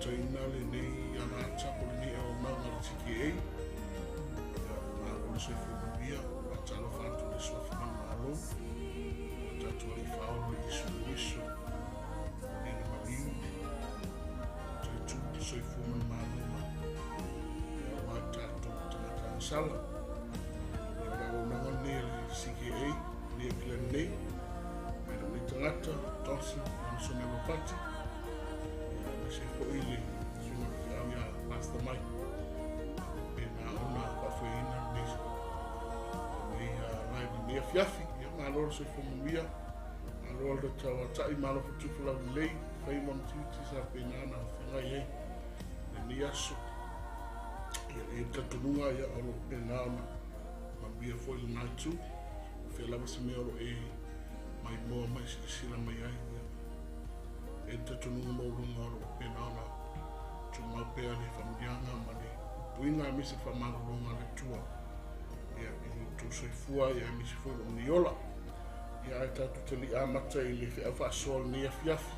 amataina lenei alata po o lenei auaunaga a le TKA. Ia, malo le soifua manuia, faatalofa atu i le suafa manumalo, o tatou Alii Faaola Iesu Keriso, lena maliu, toe tu le soifua manumalo ma ia aua tatou tagata agasala. Ia, o le auaunaga lenei a le CKA, lenei apilani nei, mai lou nei tagata, Dawson Johnson Alopati, ia, aemaise foi le susuga feau ia Pastor Mike, pena ona faafoeina lenei live lenei afiafi. Ia, malo le soifua manuia, malo le tauatai, malo futufu lau lelei, fai ma tiute sa pena ona feagai ai lenei aso. Ia, e le talitonuga, ia, o lo o pena ona manuia foi lena itu. O fea lava se mea o lo o e maimoa mai silasila mai ai. Ia, e le talitonuga maualuga o lo o pena ona tumau pea le faamanuiaga ma le puipuiga aemaise le faamalologa a le Atua, ia, i lo outou soifua, ia, aemaise foi lou nei ola. Ia, ae tatou te le i amata i le feau faasoa o lenei afiafi,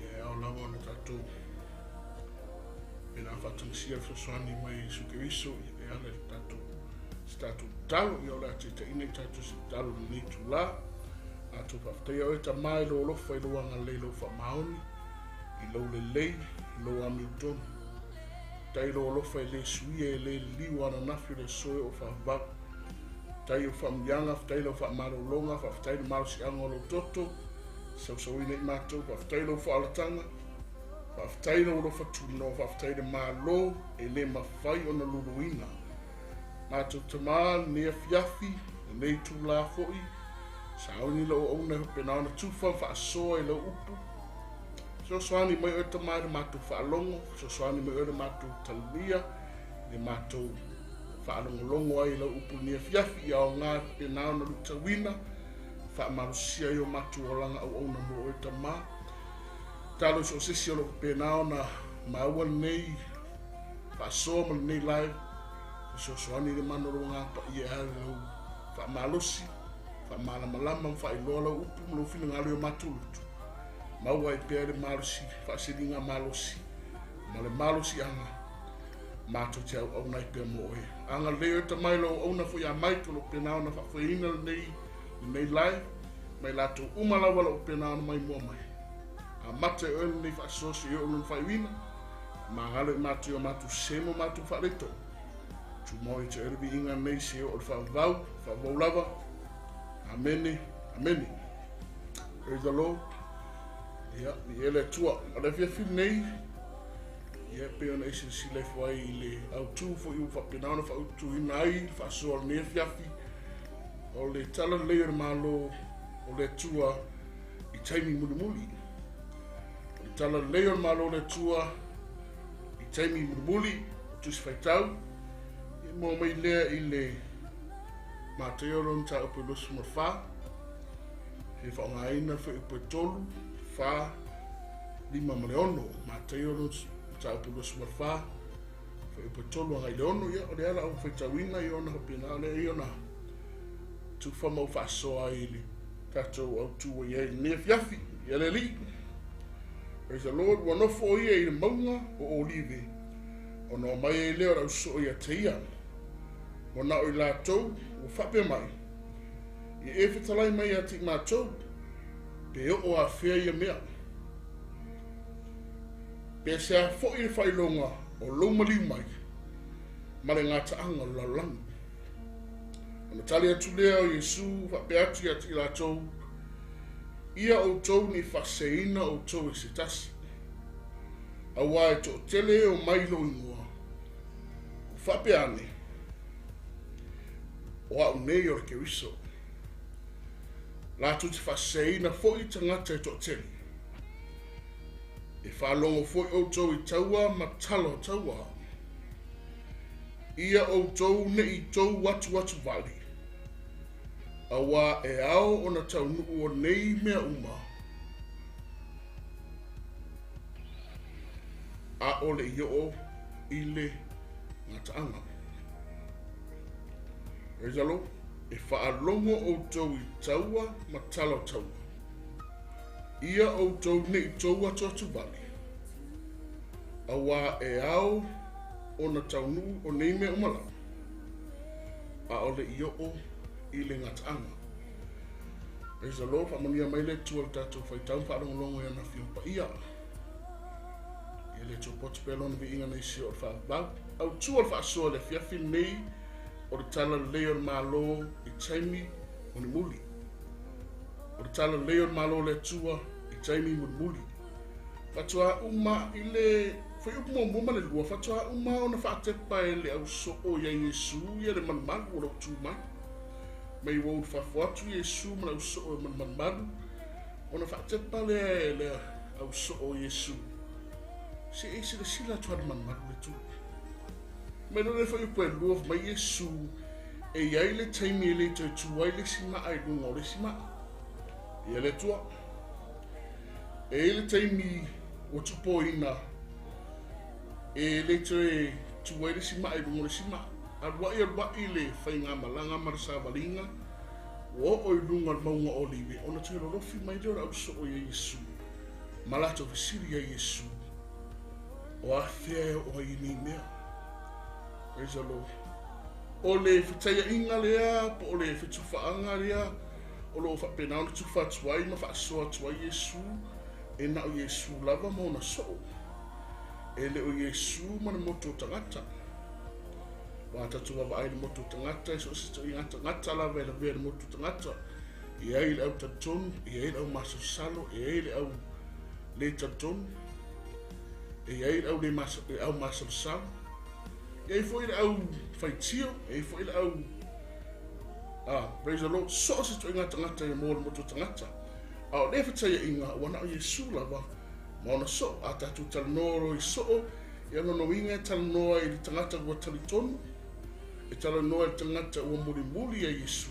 ia, e ao lava ona tatou pena faatagisia le fesoasoani mai Iesu Keriso, ia, e ala i le tatou se tatou tatalo. Ia, o le a taitaiina i tatou se tatalo i lenei itula. Matou faafetaia oe Tama i lou alofa, i lou agalelei, i lou faamaoni, i lou lelei, i lou amiotonu. Faafetai i lou alofa e le suia, e le liliu ananafi o le aso e oo faavavau. Faafetai i ou faamanuiaga, faafetai i lau faamalologa, faafetai i le malosiaga o lou toto, sausauina i matou, faafetai i lou faaolataga, faafetai i lou alofa tunoa, faafetai i le Malo e le mafai ona luluina. Matou Tama, lenei afiafi, lenei itula foi, sauni lau auauna e faapena ona tufa ma faasoa i lau upu. Fesoasoani mai oe Tama i le matou faalogo, fesoasoani mai oe i le matou talia, le matou faalogologo ai i lau upu lenei afiafi, ia aoga e faapena ona luitauina, faamalosia ai o matou olaga auauna mo oe Tama. Talo i so o se isi o lo o faapena ona maua lenei faasoa ma lenei live, fesoasoani i le mana o lou Agaga Paia e ala i lau faamalosi, faamalamalama ma faailoa lau upu ma lou finagalo i o matou loto. Maua ai pea le malosi, faasiliga malosi ma le malosiaga matou te auauna ai pea mo oe. Agalelei oe Tama i lau auauna foi ia Mike o lo o pena ona faafoeina lenei live, ma i latou uma lava o lo o pena ona maimoa mai. Amata e oe lenei faasoa seia oo lona faaiuina. Magalo i matou i o matou sese ma o matou faaletonu. Tumau ia te oe le viiga nei seia oo i le faavavau, faavavau lava. Amene, amene. Praise the Lord. Ia, viia le Atua. O le afiafi lenei, ia, pei ona e silasila ifo ai i le autu foi ua faapena ona faautuina ai le faasoa o lenei afiafi, o le tala lelei o le Malo o le Atua i taimi mulimuli. O le tala lelei o le Malo o le Atua i taimi mulimuli, o Tusi Faitau, e maua mai lea i le Mataio lona mataupu e 24, e faaaogaina le fuaiupu e 3, 4, 5 ma le 6. Mataio lona mataupu e 24, fuaiupu e 3 agai i le 6. Ia, o lea la ua faitauina ia ona faapena lea ia ona tufa ma ua faasoa ai i le tatou autu ua i ai i lenei afiafi. Ia le Alii. Praise the Lord. Ua nofo o ia i le mauga o Olive, ona omai ai lea o le ausoo ia te ia. Ua na o i latou ua faapea mai, Ia e fetalai mai ia te i matou, pe oo afea ia mea? Pe se a foi le faailoga o lou maliu mai ma le gataaga o le lalolagi? Ona tali atu lea o Iesu faapea atu ia te i latou, Ia outou ne i faaseseina outou e se tasi, auā e toatele e omai i lou igoa, ua faapea ane, O au nei o le Keriso. Latou te faaseseina foi tagata e toatele. E faalogo foi outou i taua ma tala o taua. Ia outou ne i tou atuatu vale, auā e ao ona taunuu o nei mea uma, ʻaʻole i oo i le gataaga. Praise the Lord. E faalogo ʻoutou i taua ma tala o taua. Ia ʻoutou ne i tou atuatu vale. Auā e ao ona taunuu o nei mea uma lava, ʻaʻole i oo i le gataaga. Praise the Lord, faamanuia mai le Atua i le tatou faitau ma faalogologo i ana Afioga Paia. Ia le Atua poto pea lona viiga nei si o le faavavau. Autu o le faasoa i le afiafi lenei o le Tala Lelei o le Malo i taimi mulimuli. O le Tala Lelei o le Malo o le Atua i taimi mulimuli. Faatoa uma i le fuaiupu muamua ma le lua, faatoa uma ona faatepa e le au soo ia Iesu ia le malumalu o lo o tu mai. Mai ua ulufafo atu Iesu ma le au soo e malumalumalu, ona faatepa lea e le au soo Iesu, Se i silasila atu lava i le malumalu le tu. Mai loa le fuaiupu e lua, fai mai Iesu, E i ai le taimi e le toe tu ai le isi maa i luga o le isi maa. Ia le Atua. E i ai le taimi ua tupoina e le toe tu ai le isi maa i luga o le isi maa. Aluai aluai le faigamalaga ma le savaliga ua oo i luga o le mauga o Olive ona toe lolofi mai lea o le ausoo ia Iesu ma latou fesili ia Iesu, O afea e oo ai i nei mea? Praise the Lord. O le fetaiaiga lea po o le fetufaaga lea o lo o faapena ona tufa atu ai ma faasoa atu ai Iesu, e na o Iesu lava ma ona soo. E le o Iesu ma le motu o tagata. Ua tatou vaavaai i le motu o tagata, e so o se ituaiga tagata lava e lavea i le motu o tagata. E i ai le au talitonu, e i ai le au masalosalo, e i ai le au le talitonu, e i ai le au, le mas, le au masalosalo, e i ai foi le au faitio, e i ai foi le au Ah, praise the Lord, so o se ituaiga tagata ia mo le motu o tagata. A o lea fetaiaiga, ua na o Iesu lava ma ona soo. A tatou talanoa loa i soo, ia lona uiga e talanoa i le tagata ua talitonu, e talanoa i le tagata ua mulimuli ia Iesu,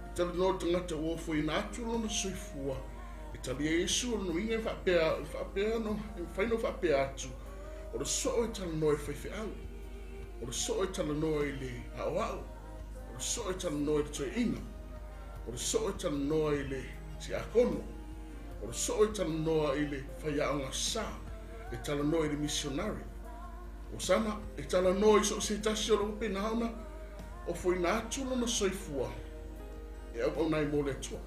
e talanoa i le tagata ua ofoina atu lona soifua, e talia Iesu, o lona uiga e faapea, e faapea no, e mafai ona faapea atu, o le soo e talanoa i le faifeau, o le soo e talanoa i le aoao, O le soo e talanoa i le toeaina. O le soo e talanoa i le tiakono. O le soo e talanoa i le faiaoga sa. E talanoa i le misionari. Osana, e talanoa i so o se tasi o lo o faapena ona ofoina atu lona soifua e auauna ai mo le Atua.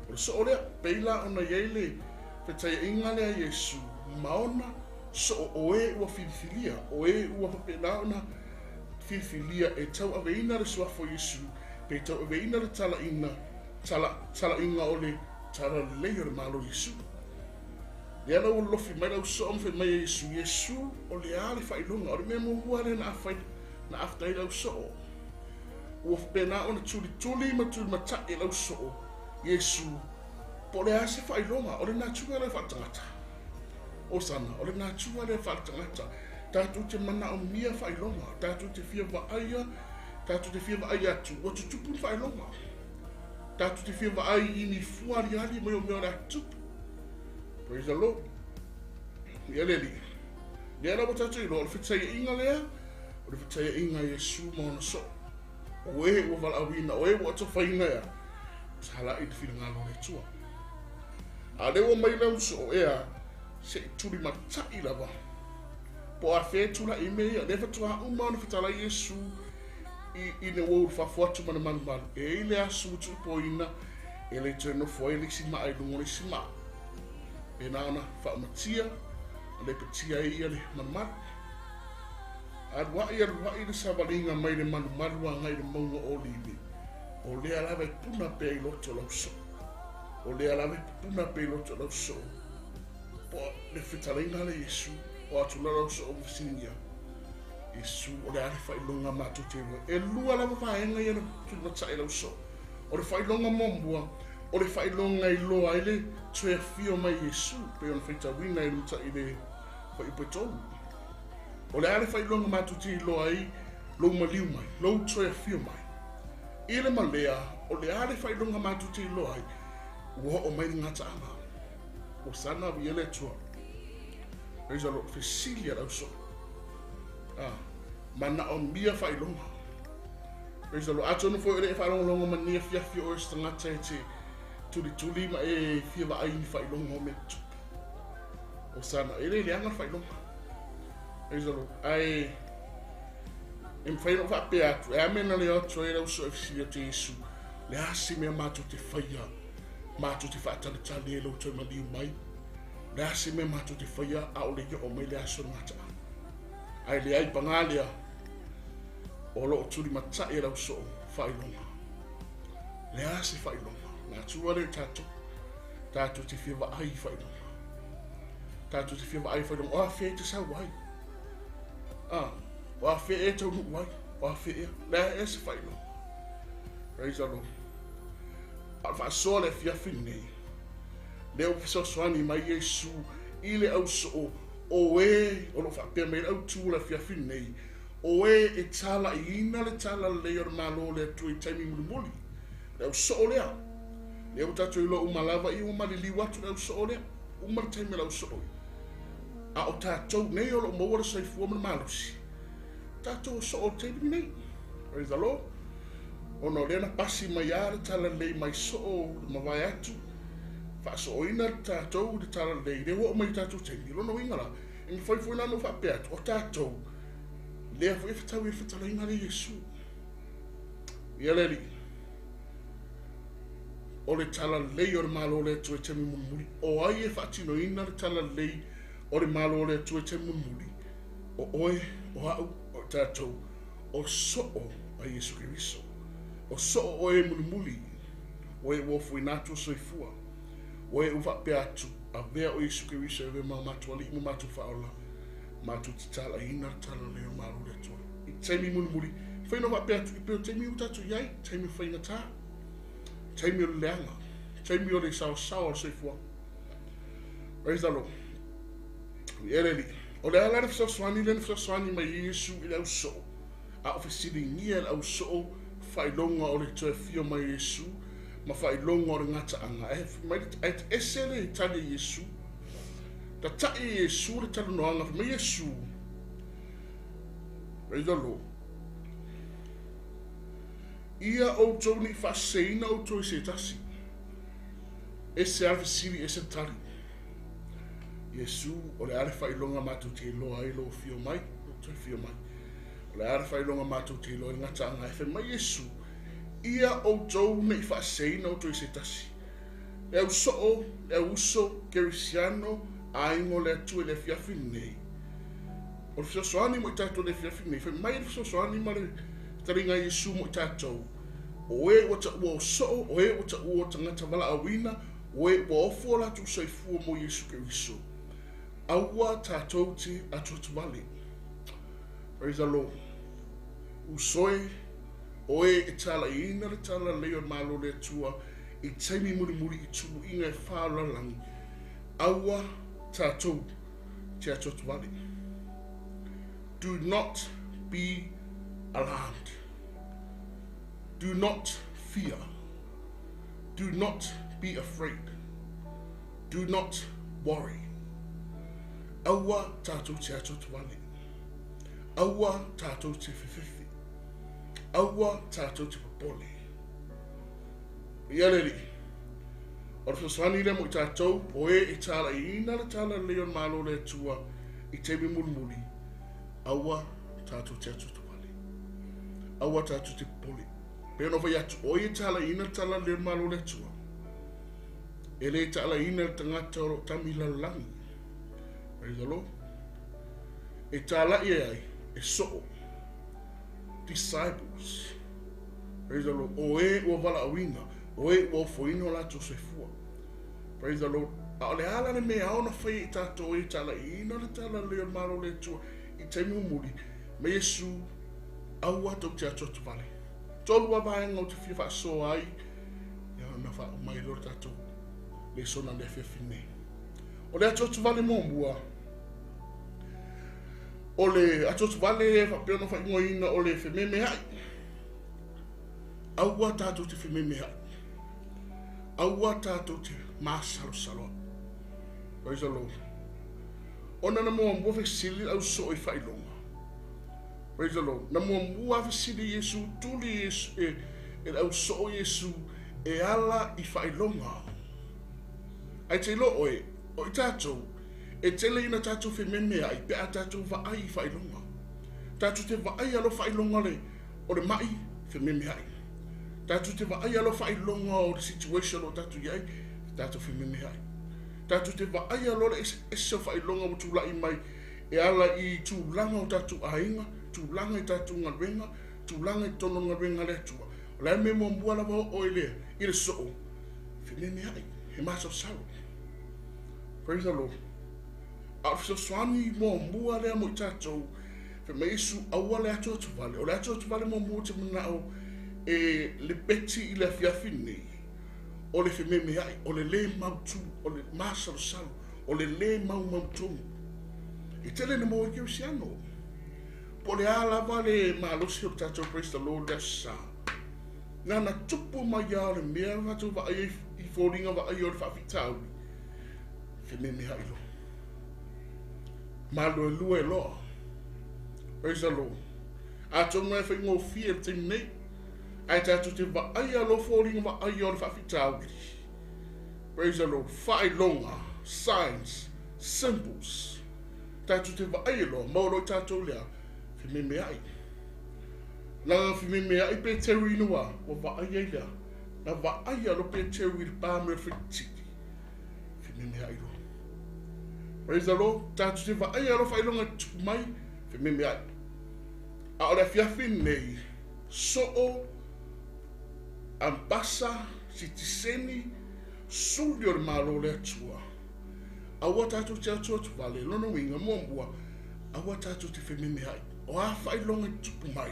O le soo lea, pei la ona i ai le fetaiaiga lea a Iesu ma ona soo o e ua filifilia, o e ua faapena ona Filifilia e tauaveina le suafa o Iesu, pe tauaveina le talaina, tala, talaiga o le talalelei o le Malo o Iesu. Lea la ua lolofi mai lau soo ma fai mai e Iesu, Iesu, o le a le faailoga? O le mea muamua lea na afai, na afta ai lau soo. Ua faapena ona tulituli ma tulimatai e lau soo, Iesu, po o le a se faailoga? O le natura lea faaletagata. Osana, o le natura lea faaletagata. Tatou te manaomia faailoga, tatou te fia vaaia, tatou te fia vaai atu, ua tutupu ni faailoga. Tatou te fia vaai i ni fua aliali mai o mea o le a tutupu. Praise the Lord. Ia le Alii. Lea la ua tatou iloa, o le fetaiaiga lea, o le fetaiaiga a Iesu ma ona soo. O e ua valaauina, o e ua atofaina ea, talai le finagalo o le Atua. A o lea ua mai lau soo ea, se i tulimatai lava. Po o afea e tulai ai mea ia. O lea faatoa uma ona fetalai Iesu i, ina ua ulufafo atu ma le malumalu. E i ai le aso ua tuupoina e le toe nofo ai le isi maa i luga o le isi maa. Pēnā ona faaumatia ma lepetia ai ia le malumalu. Aluai aluai le savaliga mai le malumalu agai i le mauga o Olive, o lea lava e puna pea i loto o lau soo. O lea lava e pupuna pea i loto o lau soo. Po o le fetalaiga a le Iesu, o atu la lau soo ma fesiligia, Iesu, o le a le faailoga matou te iloa? E lua lava vaega ia na tulimatai lau soo. O le faailoga muamua, o le faailoga e iloa ai le toe afio mai Iesu, pei ona faitauina i le matai le fuaiupu e tolu. O le a le faailoga matou te iloa ai lou maliu mai, lou toe afio mai? I le malea, o le a le faailoga matou te iloa ai ua oo mai le gataaga? Ua sana avia le Atua. Praise the Lord. Fesili a le ausoo. Ah, manaomia faailoga. Praise the Lord. Atonu foi o le e faalogologo ma ni afiafi o oe se tagata e te tulituli ma e fia vaai i ni faailoga o mea tutupu. Osana, e le leaga le faailoga. Praise the Lord. Ae e mafai ona faapea atu, e a mea na le o atu ai le auso e fesili atu i Iesu, le a se mea matou te faia, matou te faatalitali ai lou toe maliu mai, le a se mea matou te faia a o le i oo mai le aso o le gataaga. Ae leai, paga lea, o lo o tulimatai e le ausoo faailoga. Le a se faailoga? Na atua lea i tatou. Tatou te fia vaai i faailoga. Tatou te fia vaai i faailoga. O afea e te sau ai? Ah, o afea e taunuu ai? O afea ea? Le a ea se faailoga? Praise the Lord. A o le faasoa le afiafi lenei, lea ua fesoasoani mai Iesu i le ausoo o e o lo o faapea mai le autu o le afiafi lenei, o e e talaiina le talalelei o le Malo o le Atua i taimi mulimuli. Le ausoo lea. Lea ua tatou iloa uma lava ia ua maliliu atu le ausoo lea. Uma le taimi o le ausoo ia. A o tatou nei o lo o maua le soifua ma le malosi, tatou o soo o le taimi lenei. Praise the Lord. Ona o lea na pasi mai lava le talalelei mai soo le mavae atu, faasooina tatou i le talalelei, lea ua oo mai i tatou taimi. O lona uiga la, e mafai foi la ona ou faapea atu, o tatou, lea foi e fetau i le fetalaiga lea Iesu. Ia le Alii, o le talalelei o le Malo o le Atua i taimi mulimuli. O ai e faatinoina le talalelei o le Malo o le Atua i taimi mulimuli? O oe, o a'u, o i tatou, o soo a Iesu Keriso. O soo oe e mulimuli, o e ua ofoina atu o soifua. O e ua faapea atu, avea o Iesu Keriso e avea ma matou Alii ma matou Faaola, matou te talaiina le talalelei o le Malo o le Atua. I taimi mulimuli, fai no faapea atu, i pei o taimi ua tatou i ai, taimi o faigata, taimi o le leaga, taimi o le saosaoa o le soifuaga. Praise the Lord. I ele Alii. O le a la le fesoasoani lea na fesoasoani mai ai Iesu i le ausoo, a o fesiligia e le ausoo faailoga o le toe afio mai o Iesu ma faailoga o le gataaga. Ae fai mai, ae ese le tali a Iesu. Tata'i e Iesu le talanoaga, fai mai Iesu, Praise the Lord. Ia outou ne i faaseseina outou i se tasi. Ese lava le fesili, ese le tali. Iesu, o le a le faailoga matou te iloa ai lou afio mai, lou toe afio mai. O le a le faailoga matou te iloa ai le gataaga. E fai mai Iesu, ia outou ne i faaseseina outou i se tasi. Le au soo, le au uso, kerisiano, aiga o le Atua i le afiafi lenei. O le fesoasoani mo i tatou i le afiafi lenei, fai mai le fesoasoani ma le taliga a Iesu mo i tatou, o e ua taua o soo, o e ua taua o tagata valaauina, o e ua ofo o latou soifua mo Iesu Keriso. Aua tatou te atuatuvale. Praise the Lord. Uso e, o e e talaiina le talalelei o le Malo o le Atua i taimi mulimuli i tuluiga e fa o le lalolagi, aua tatou te atuatuvale. Do not be alarmed. Do not fear. Do not be afraid. Do not worry. Aua tatou te atuatuvale. Aua tatou te fefefe. Aua tatou te popole. Ia le Alii, o le fesoasoani lea mo i tatou, o e e talaiina le talalelei o le Malo o le Atua i taimi mulimuli, aua tatou te atuatuvale. Aua tatou te popole. Pei ona fai atu, o ai e talaiina le talalelei o le Malo o le Atua? E le talaiina le tagata o lo o tami i lalolagi. Praise the Lord. E talai e ai, e soo. Disciples. Praise the Lord. O e ua valaauina, o e ua ofoina o latou soifua. Praise the Lord. A o le a la le mea ao ona fai e i tatou e talaiina le talalelei o le Malo o le Atua i taimi mulimuli, ma Iesu, aua tou te atuatuvale. Tolu lava vaega ou te fia faasoa ai, ia ona faauma ai lea o le tatou lesona i le afiafi nei. O le atuatuvale muamua, o le atuatuvale e faapea ona faaigoaina o le fememeai. Aua tatou te fememeai. Aua tatou te masalosaloai. Praise the Lord. Ona na muamua fesili le au soo i faailoga. Praise the Lord. Na muamua fesili Iesu, tuli Iesu, e, e le au soo Iesu e ala i faailoga. Ae te iloa oe, o i tatou, E tele ina tatou fememeai pe a tatou vaai i faailoga. Tatou te vaaia loa faailoga o le, o le mai, fememeai. Tatou te vaaia loa faailoga o le situation o lo o tatou i ai, tatou fememeai. Tatou te vaaia loa le eseese o faailoga ua tulai mai e ala i tulaga o tatou aiga, tulaga i tatou galuega, tulaga i totonu o le galuega a le Atua. O le a le mea muamua lava oo i le, i le soo? Fememeai, he masalosalo. Praise the Lord. A o le fesoasoani muamua lea mo i tatou, fai mai Iesu, aua le atuatuvale. O le atuatuvale muamua ou te manao e lepeti i le afiafi lenei, o le fememeai, o le lē mautu, o le masalosalo, o le lē maumautonu. E tele ina maua ai kerisiano. Po o le a lava le malosi o le tatou praise the Lord i le Aso Sa, na ona tupu mai lava o le mea na tatou vaai ai i foliga vaaia o le faafitauli, fememeai loa. Maluelue loa. Praise the Lord. Atonu e faigofie i le taimi nei, ae tatou te vaaia loa foliga vaaia o le faafitauli. Praise the Lord. Faailoga, signs, symbols. Tatou te vaaia loa, maua loa i tatou lea, fememeai. Leaga fememeai Peteru ina ua ua vaai ai lea. Na vaaia loa Peteru i le pa mai o le faitili. Fememeai loa. Praise the Lord. Tatou te vaaia loa faailoga e tutupu mai, fememeai. A o le afiafi lenei, soo, ambasa, sitiseni, suli o le Malo o le Atua. Aua tatou te atuatuvale, lona uiga, muamua, aua tatou te fememeai. O a faailoga e tutupu mai,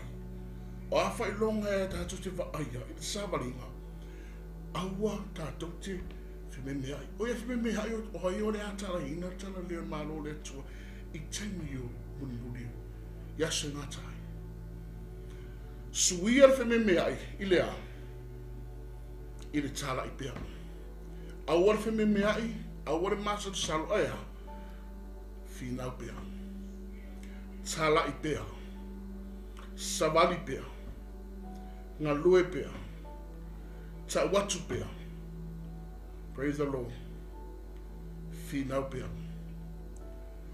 o a faailoga e tatou te vaaia i le savaliga, aua tatou te fememeai. O ia fememeai o ai o le a talaiina le talalelei o le Malo o le Atua i taimi o mulimuli i aso e gata ai. Suia le fememeai i le a? I le talai pea. Aua le fememeai, aua le masalosalo, ae a? Finau pea. Talai pea. Savali pea. Galue pea. Tau atu pea. Praise the Lord. Finau pea.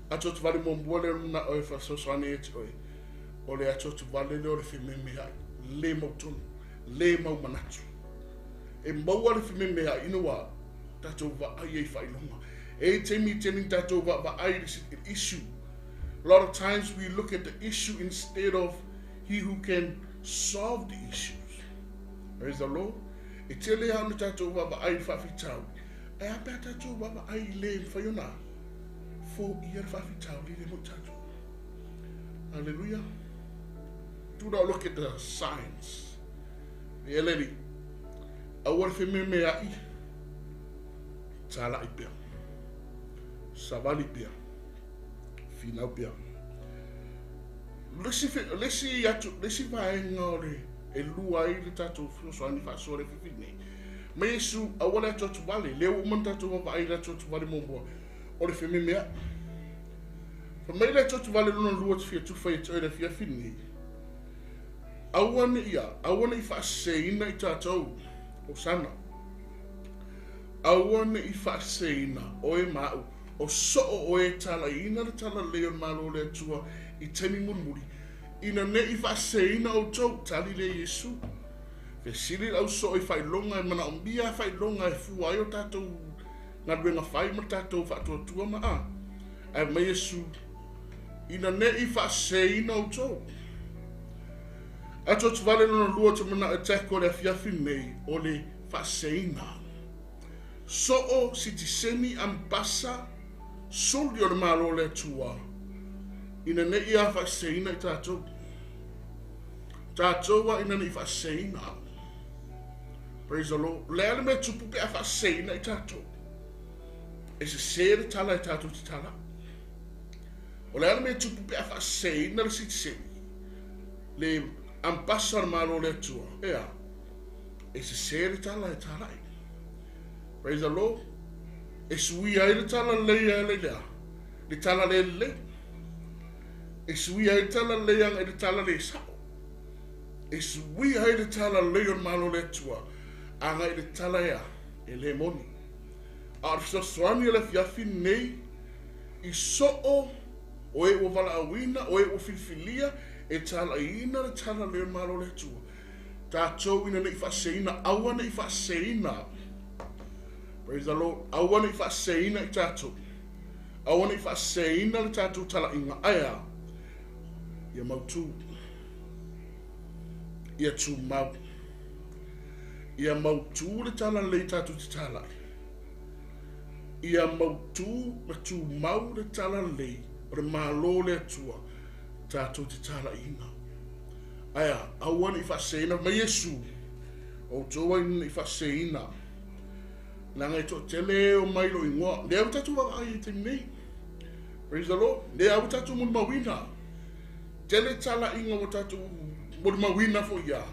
Atuatuvale muamua lea o le manao e faasoasoani ia te oe, o le atuatuvale lea o le fememeai, le mautonu, le mau manatu. E maua le fememeai ina ua tatou vaai ai i faailoga. E i ai taimi e tele ina tatou vaavaai i le issue. A lot of times we look at the issue instead of he who can solve the issues. Praise the Lord. E tele lava ona tatou vaavaai i le faafitauli, ae a pe a tatou vaavaai i le mafai ona foia le faafitauli lea mo i tatou. Hallelujah. Do not look at the signs. E le alii, aua le fememeai, talai pea, savali pea, finau pea. Le isi atu, le isi vaega o le e lua ai le tatou fesoasoani faasoa le afiafi nei, mai Iesu, aua le atuatu vale, lea ua uma ona tatou vaavaai i le atuatu vale muamua, o le fememeai. Fai mai le atuatu vale lona lua te fia tufa ia te oe i le afiafi nei, Aua ne i a, aua ne i faaseseina i tatou. Hosana. Aua ne i faaseseina oe ma au, o soo oe e talaiina le talalelei o le Malo o le Atua i taimi mulimuli, ina ne i faaseseina outou, tali lea Iesu. Fesili le au soo i faailoga e manaomia a faailoga e fua ai o tatou galuega fai ma le tatou faatuatua ma a. Ae fai mai Iesu, Ina ne i faaseseina outou. Atuatuvale lona lua te manao e tackle le afiafi lenei o le faaseseina. Soo sitiseni ambasa suli o le Malo o le Atua ina ne i a faaseseina i tatou. Tatou a ina ne i faaseseina. Praise the Lord. Le a le mea tupu pe a faaseseina i tatou? E sese le tala e tatou te tala. O le a le mea e tupu pe a faaseseina le sitiseni, le ambasa o le Malo o le Atua? E a? E sese le tala e talai. Praise the Lord. E suia ai le tala lelei e ala i le a? Le tala le lelei. E suia ai le tala lelei agai le tala le sao. E suia ai le tala lelei o le Malo o le Atua agai le tala e a? E le moni. A o le fesoasoani o le afiafi lenei, I soo o e ua valaauina, o e ua filifilia e talaiina le tala lea o le Malo o le Atua. Tatou ina nei faaseseina, aua nei faaseseina. Praise the Lord. Aua nei faaseseina i tatou. Aua nei faaseseina le tatou talaiga. Ae a? Ia mautu. Ia tumau. Ia mautu le tala lelei tatou te talai. Ia mautu ma tumau le tala lelei o le Malo o le Atua tatou te talaiina. Ae a? Aua ne i faaseseina mai Iesu, outou ai ne i faaseseina. Leaga e toatele e omai i lou igoa. Lea ua tatou vaavaai ai i le taimi nei. Praise the Lord. Lea ua tatou molimauina. Tele talaiga ua tatou molimauina foi ia.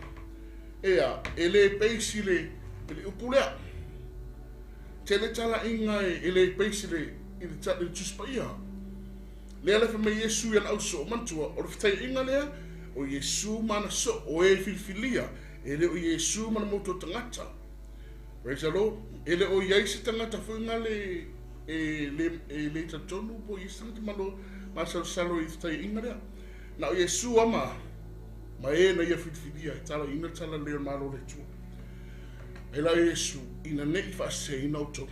Ea, e le peisi le, le upu lea. Tele talaiga e le peisi le, i le, i le Tusi Paia. Lea la fai mai Iesu i ana ausoo, manatua, o le fetaiaiga lea, o Iesu ma ana soo, o e filifilia, e le o Iesu ma ana mautu tagata. Praise the Lord. E le o i ai se tagata foi ngale e le, e le talitonu po o i ai se tagata malo masalosalo i fetaiaiga lea. Na o Iesu lava ma, ma e na ia filifilia e talaiina le talalelei o le Malo o le Atua. Ai la o Iesu, ina ne i faaseseina outou.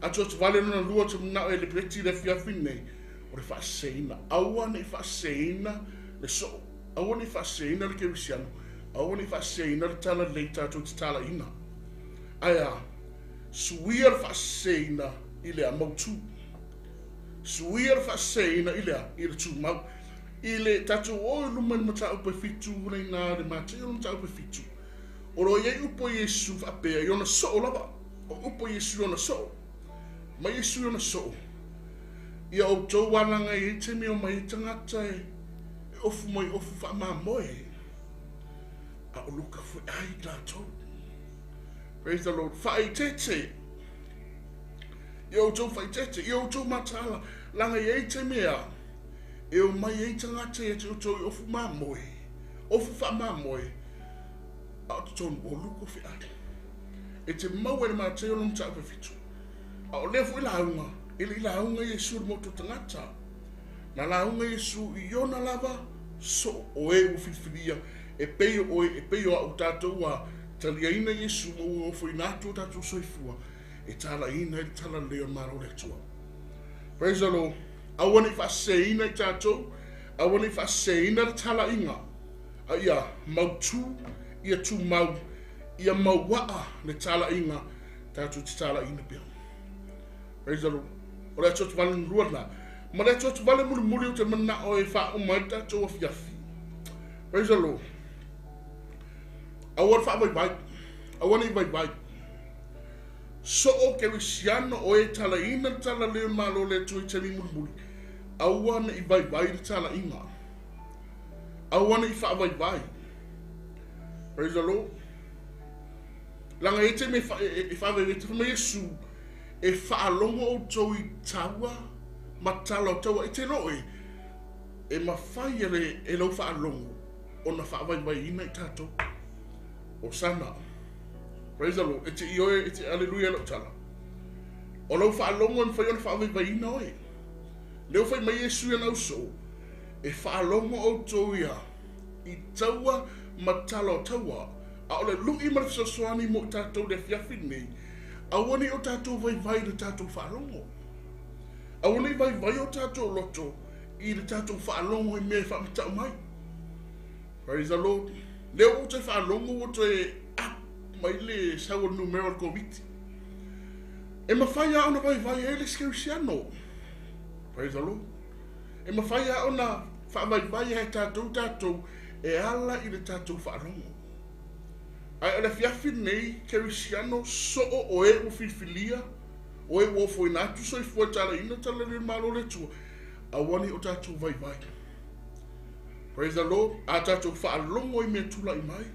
Atu atu vale lona lua ou te manao e lepeti i le afiafi lenei, o le faaseseina. Aua ne i faaseseina le soo. Aua ne i faaseseina le kerisiano. Aua ne i faaseseina le talalelei tatou te talaina. Ae a? Suia le faaseseina i le a? Mautu. Suia le faaseseina i le a? I le tumau. I le tatou o i luma i le mataupu e fitu lea i ina i le Mateo le mataupu e fitu, o lo o i ai upu a Iesu faapea i ona soo lava. O upu a Iesu i ona soo. Mai Iesu i ona soo, Ia outou alaga e i ai taimi e omai ai tagata e ofu mai ofu faamamoe, a o luka foi ai i latou. Praise the Lord. Faaeteete. Ia outou faaeteete, ia outou mataala, laga e i ai taimi e a, e omai ai tagata ia te outou i ofu mamoe, ofu faamamoe, a o totonu o luka feai. E te maua i le Mateo lona mataupu e fitu. A o lea foi lauga, e le i lauga Iesu i le motu o tagata. Na lauga Iesu i ona lava soo o e ua filifilia e pei o oe, e pei o a'u, tatou ua taliaina Iesu ma ua ofoina atu o tatou soifua e talaiina ai le talalelei o le Malo o le Atua. Praise the Lord. Aua ne i faaseseina i tatou, aua ne i faaseseina le talaiga, a ia mautu, ia tumau, Ia mauaa le talaiga tatou te talaiina pea. Praise the Lord. O le atu atu vale lua lena. Ma le atu atu vale mulimuli ou te manao e faauma ai le tatou afiafi. Praise the Lord. Aua le faavaivai. Aua ne i vaivai. Soo kerisiano o e talaiina le talalelei o le Malo o le Atua i taimi mulimuli. Aua ne i vaivai le talaiga. Aua ne i faavaivai. Praise the Lord. Leaga e te me e faavaivai te fai mai Iesu, e faalogo outou i taua ma tala o taua. E te loe, e mafai e, le, e lau faalogo ona faavaivaiina i tatou. Osana. Praise the Lord. E te ioe, e te aleluia lau tala. O lau faalogo e mafai ona faavaivaiina oe. Lea ua fai mai Iesu i ana ausoo, E faalogo outou ia i taua ma tala o taua, a o le luʻi ma le fesoasoani mo i tatou i le afiafi lenei, aua ne i o tatou vaivai i le tatou faalogo. Aua ne i vaivai o tatou loto i le tatou faalogo i mea e faamatau mai. Praise the Lord. Lea ua ou toe faalogo ua toe up mai le sau o le numera o le Koviti. E mafai lava ona vaivai ai le isi kerisiano. Praise the Lord. E mafai lava ona faavaivai e tatou tatou e ala i le tatou faalogo. Ae o le afiafi lenei, kerisiano, soo o e ua filifilia, o e ua ofoina atu soifua e talaiina talalelei o le Malo o le Atua, aua ne i o tatou vaivai. Praise the Lord. A tatou faalogo i mea tulai mai,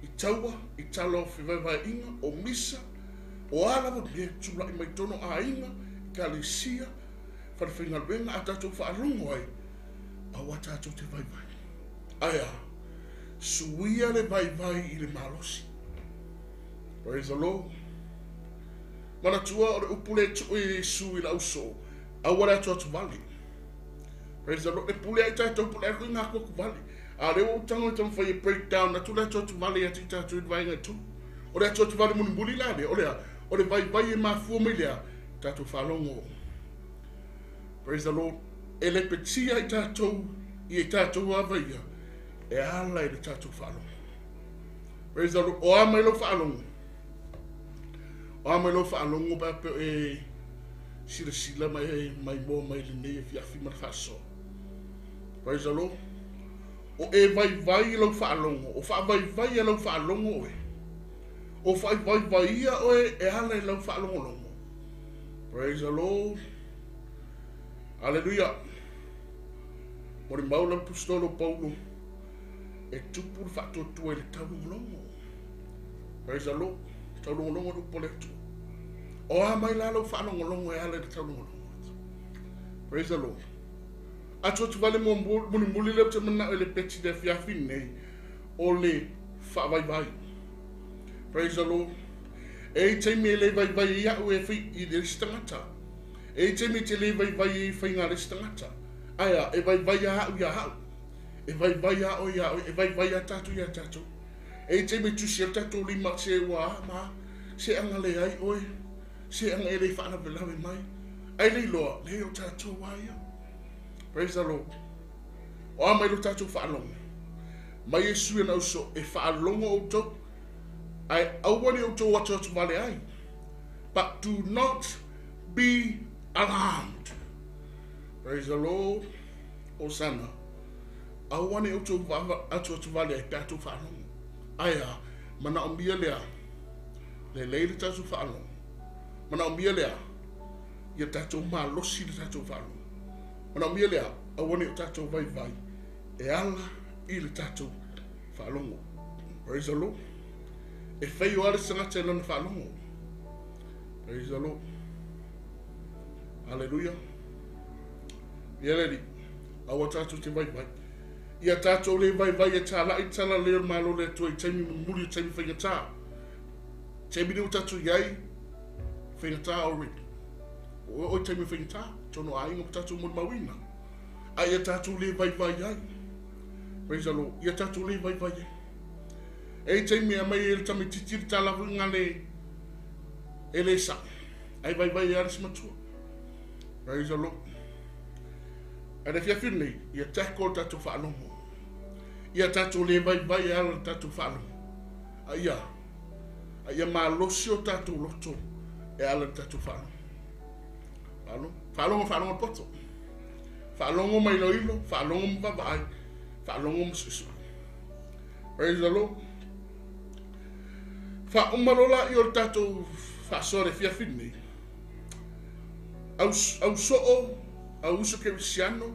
i taua, i tala o fevaevaeaiga, o misa, o a lava mea tulai mai totonu o aiga, ekalesia, falefaigaluega, a tatou faalogo ai, aua tatou te vaivai. Ae a? Suia le vaivai i le malosi. Praise the Lord. Manatua o le upu lea e tuu e Iesu i le ausoo, Aua le atuatuvale. Praise the Lord. E pule ai tatou, pule ai koe ngā atuatuvale. A lea ua ou tago e taumafai e break down atu le atuatuvale ia te i tatou i le vaega e tolu. O le atuatuvale mulimuli la lea, o le a? O le vaivai e mafua mai le a? Tatou faalogo. Praise the Lord. E lepetia i tatou i e tatou ava ia e ala i le tatou faalogo. Praise the Lord. O a mai lau faalogo? O a mai lau faalogo pe a pe e silasila ma e maimoa mai lenei afiafi ma le faasoa. Praise the Lord. O e vaivai i lau faalogo, o faavaivai e lau faalogo oe. O faavaivaia oe e ala i lau faalogologo. Praise the Lord. Aleluia. Molimau le Aposetolo Paulo e tupu le faatuatua i le taulogologo. Praise the Lord. Taulogologo le upu a le Atua. O a mai la lau faalogologo e ala i le taulogologo. Praise the Lord. Atu atu vale mulimuli lea ou te manao i le peti le afiafi nei o le faavaivai. Praise the Lord. E i taimi e le vaivai ai au e fai i le isi tagata. E i taimi e te le vaivai ai i faiga a le isi tagata. Ae a, e vaivai a au ia au. E vaivai a oe ia oe, e vaivai a tatou ia tatou. E i taimi e tusi ai le tatou lima se ua a ma a, se aga leai oe, se aga e le faalavelave mai. Ai le iloa, leai o tatou a ia. Praise the Lord. O a mai lo tatou faalogo. Mai Iesu e na uso e faalogo outou, ae aua ne i outou atuatu vale ai. But do not be alarmed. Praise the Lord. Hosanna. Aua ne i outou atuatu vale ai pe a outou faalogo. Ae a, manaomia lea, lelei le tatou faalogo. Manaomia lea, ia tatou malosi le tatou faalogo. Manaomia lea, aua ne i o tatou vaivai e ala i le tatou faalogo. Praise the Lord. E feio lava le tagata i lana faalogo. Praise the Lord. Hallelujah. Ia le Alii, aua tatou te vaivai. Ia tatou le vaivai e tālaʻi le talalelei o le Malo o le Atua i taimi mulimuli o taimi faigata. Taimi nei ua tatou i ai, faigata already. Ua oo i taimi faigata, tonu aiga ma tatou molimauina. A ia tatou le vaivai ai. Praise the Lord. Ia tatou le vaivai ai. E i taimi e aumai ai le tamaitiiti le tala foi le e le sao. Ai vaivai ai le isi matua. Praise the Lord. Ae le afiafi lenei, ia tackle le tatou faalogo. Ia tatou le vaivai e ala le tatou faalogo. A ia, a ia malosi o tatou loto e ala le tatou faalogo. Faalogo, faalogo, faalogo le poto. Faalogo ma iloilo, faalogo ma vaavaai, faalogo ma suesue. Praise the Lord. Faauma loa laia o le tatou faasoa i le afiafi lenei. Au, au soo, au uso kerisiano,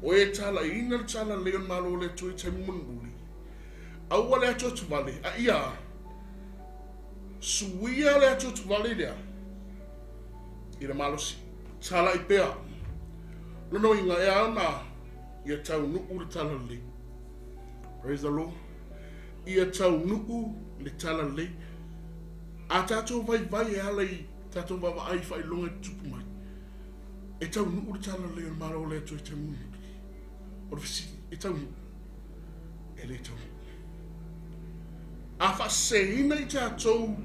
o e talaiina le talalelei o le Malo o le Atua i taimi mulimuli. Aua le atuatuvale, a ia suia le atuatuvale lea i le malosi. Talai pea. Lona uiga e ao ona ia taunuu le talalelei. Praise the Lord. Ia taunuu le talalelei. A tatou vaivai e ala i tatou vaavaai i faailoga e tutupu mai, e taunuu le talalelei o le Malo o le Atua i taimi mulimuli. O le fesili, e taunuu? E le taunuu. A faaseseina i tatou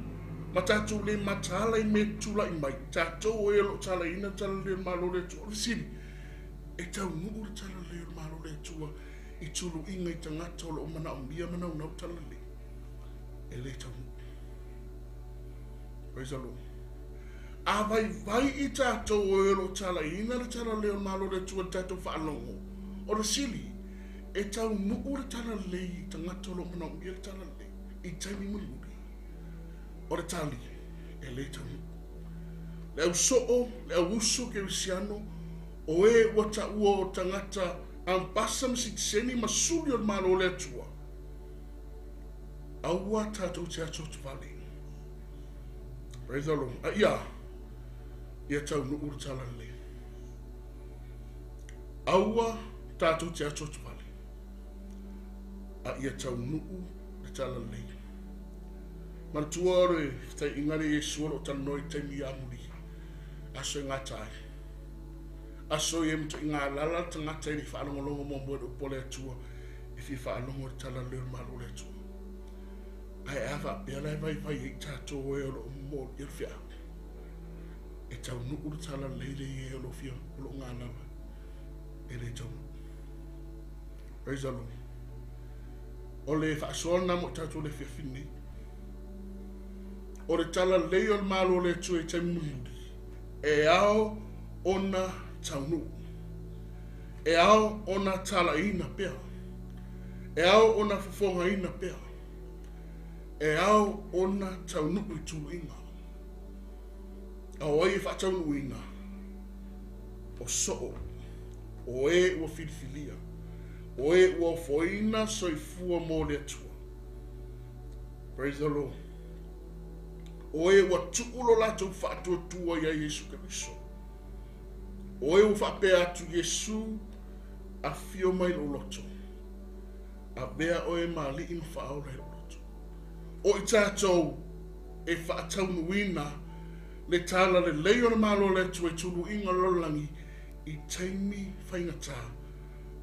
ma tatou le mataala i mea e tulai mai, tatou o e o lo o talaiina le talalelei o le Malo o le Atua. O le fesili, e taunuu le talalelei o le Malo o le Atua i tuluiga i tagata o lo o manaomia ma naunau talalelei? E le taunuu. Praise the Lord. A vaivai i tatou o e o lo o talaiina le talalelei o le Malo o le Atua i le tatou faalogo, o le sili, e taunuu le talalelei i tagata o lo o manaomia le talalelei i taimi mulimuli. O le tali, e le taunuu. Le au soo, le au uso kerisiano, o e ua taua o tagata ambasa ma sitiseni ma suli o le Malo o le Atua, Aua tatou te atuatuvale. Praise the Lord. A ia, ia taunuu le talalelei. Aua tatou te atuatuvale. A ia taunuu le talalelei. Manatua o le fetaiʻiga lea Iesu o lo o talanoa i taimi ia muli, aso e gata ai. Aso ia e matuai galala le tagata e le i faalogologo muamua i le upu a le Atua e fia faalogo i le tala lelei o le Malo o le Atua. Ae a faapea la e vaivai ai tatou e o lo o momolia le feau, e taunuu le tala lelei lea i e o lo o fia, o lo o galala, e le taunuu. Praise the Lord. O le faasoa lena mo i tatou i le afiafi lenei. O le tala lelei o le Malo o le Atua i taimi mulimuli, e ao ona taunuu. E ao ona talaiina pea. E ao ona fofogaina pea. E ao ona taunuu i tuluiga. A o ai e faataunuuina? O soo, o e ua filifilia, o e ua ofoina soifua mo le Atua. Praise the Lord. O e ua tuu lo latou faatuatua ia Iesu Keriso. O e ua faapea atu, Iesu, afio mai lou loto. Avea oe ma alii ma faaola i lou loto. O i tatou e faataunuuina le tala lelei o le Malo o le Atua i tuluiga o le lalolagi i taimi faigata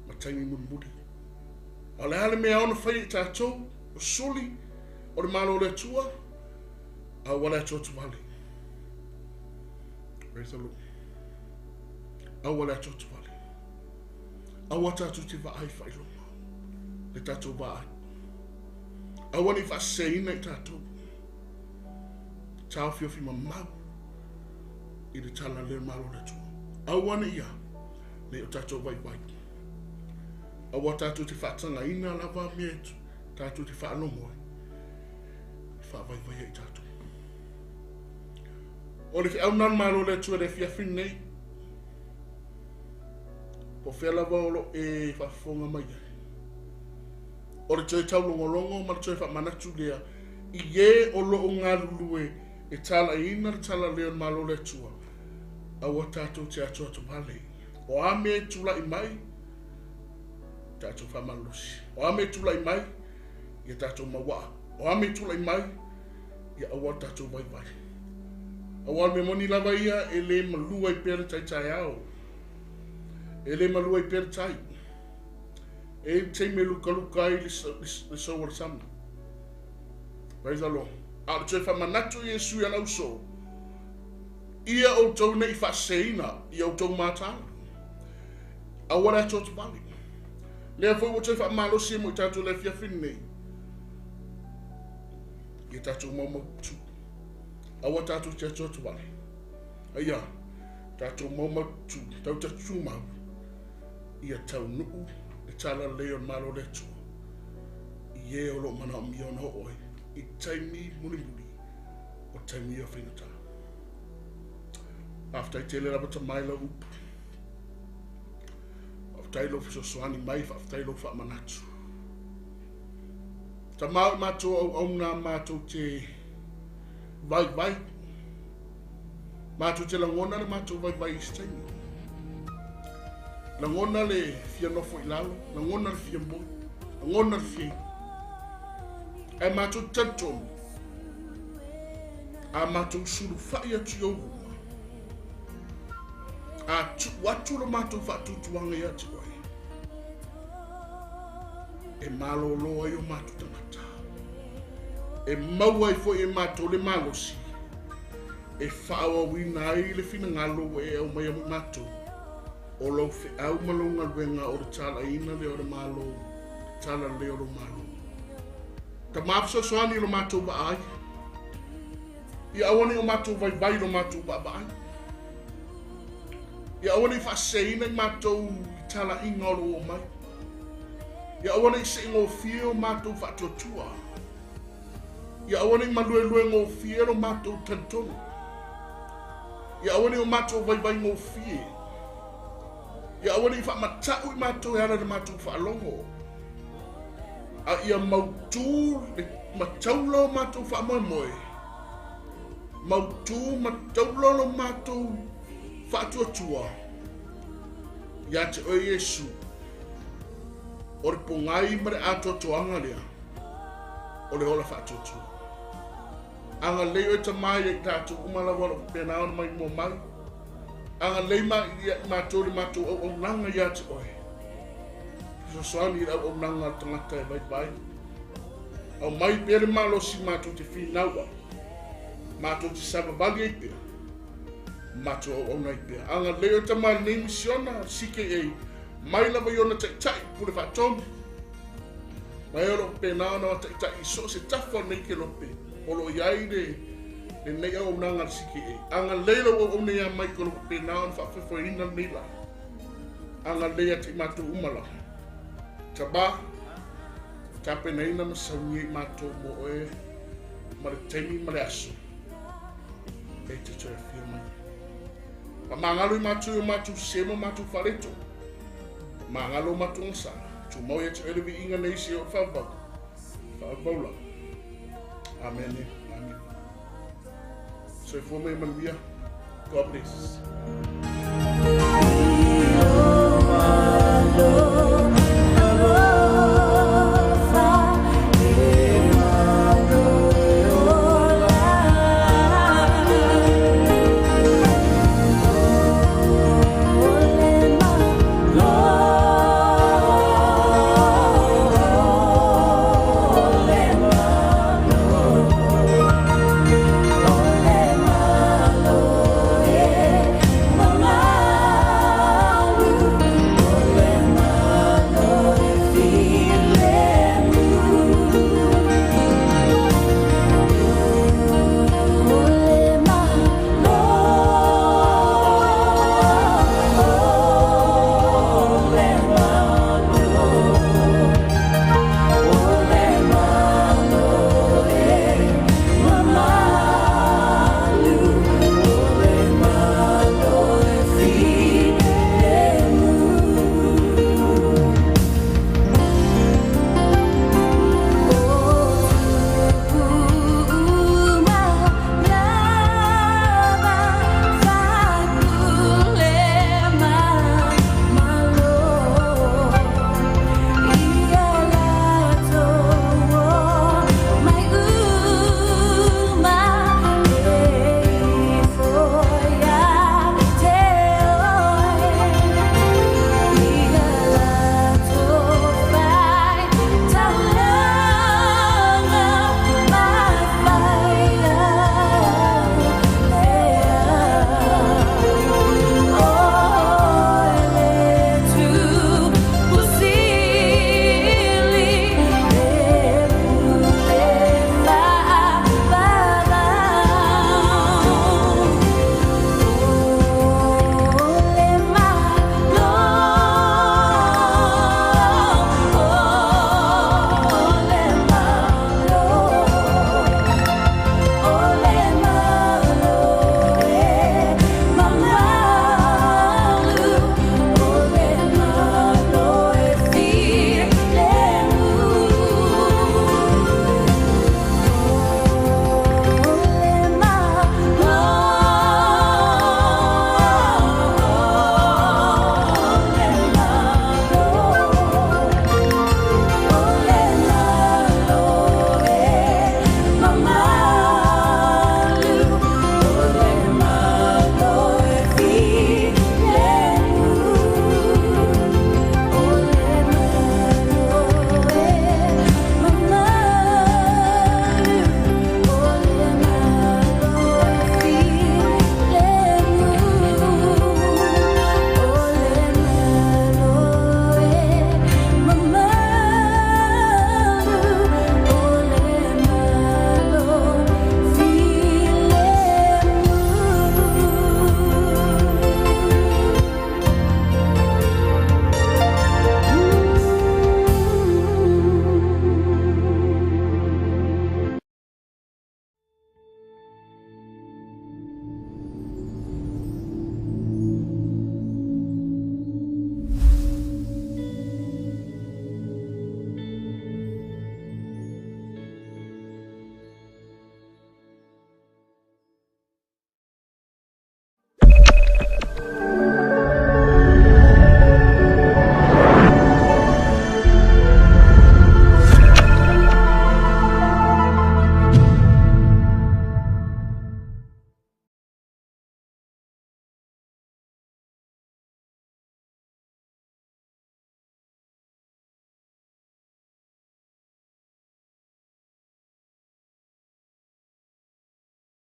ma taimi mulimuli. A o le a le mea e ao ona faia i tatou, o suli o le Malo o le Atua, a ua le atuatuvale. Praise the Lord. Aua le atuatuvale. Aua tatou te vaai faailoga le tatou vaai. Aua ne i faaseseina i tatou. Taofiofi mamau i le tala lea malo le Atua. Aua ne i a, ne i o tatou vaivai. Aua tatou te faatagaina lava mea tatou te faalogo ai. E faavaivai ai tatou. O le feau na malo le Atua le afiafi nei. Po o fea lava o lo o e faafofoga mai ai. O le toe taulogologo ma le toe faamanatu lea i e o lo o galulue e talaiina le tala lea o le Malo o le Atua, aua tatou te atoatovale. O a mea e tulai mai, tatou faamalolosi. O a mea e tulai mai, ia tatou mauaa. O a mea e tulai mai, ia aua le tatou vaivai. Aua o le mea moni lava ia, e le malu ai pea le tai taeao. E le malu ai pea le tai. E i ai le taimi e lukaluka ai le sou o le sami. Praise the Lord. A o le toe faamanatu i Iesu i ana uso, ia outou ne i faaseseina i outou mataala. Aua le atoatuvale. Lea foi ua toe faamalosi ai mo i tatou i le afiafi lenei. Ia tatou maumautu. Aua tatou te atoatuvale. Aia, tatou maumautu, tau tatumau. Ia taunuu le tala lelei o le Malo o le Atua i e o lo o manaomia ona oo ai i taimi mulimuli o taimi ia faigata. Faafetai tele lava Tama i lau upu. Faafetai lou fesoasoani mai, faafetai lou faamanatu. Tama o i matou auauna matou te vaivai. Matou te lagona le matou vaivai i isi taimi. Lagona le fia nofo i lalo, lagona le fia moe, lagona le fia inu. Ae matou te talitonu, a matou sulufai atu i ou luma, a tuu atu lo matou faatuatuaga ia te oe, e malolo ai o matou tagata, e maua ai foi e matou le malosi e faaauauina ai le finagalo ua e aumaia mo matou, o lou feau ma lou galuega o le talaiina lea o le Malo, tala lelei o lou Malo. Tama fesoasoani i lo matou vaai, ia aua ne i o matou vaivai i lo matou vaavaai, ia aua ne i faaseseina i matou i talaiga o lo o oo mai, ia aua ne i seigofie o matou faatuatua, Ia aua ne i maluelue gofie lo matou talitonu. Ia aua ne i o matou vaivai gofie. Ia aua ne i faamata'u i matou e ala i le matou faalogo, a ia mautū le mataula o matou faamoemoe, mautū mataula lo matou faatuatua ia te oe Iesu, o le pogai ma le atoatoaga lea. o le ola faatuatua. Agalelei oe Tama ia i tatou uma lava o lo o faapena ona maimoa mai. Agalelei mai ia i matou le matou auaunaga ia te oe. Fesoasoani i le auaunaga a le tagata e vaivai. Aumai pea le malosi matou te finau ai, matou te savavali ai pea, matou auauna ai pea. Agalelei oe Tama i lenei misiona a le CKA, mai lava i ona taitai pule faatonu, ma e o lo o faapena ona taitai i so o se tafa o lenei kelope o lo o i ai le lenei auaunaga a le CKA. Agalelei lau auauna ia Mike o lo o faapena ona faafoefoeina lenei la. Agalelei ia te i matou uma lava. Tama, tapenaina ma saunia i matou mo oe ma le taimi ma le aso e te toe afio mai. Faamagalo i matou i o matou sese ma matou faaleto. Magalo o matou gasala. Tumau ia te oe le viiga nei seia oo i le faavavau. Faavavau lava. Amene. Amene. Soifua ma ia manuia. God bless.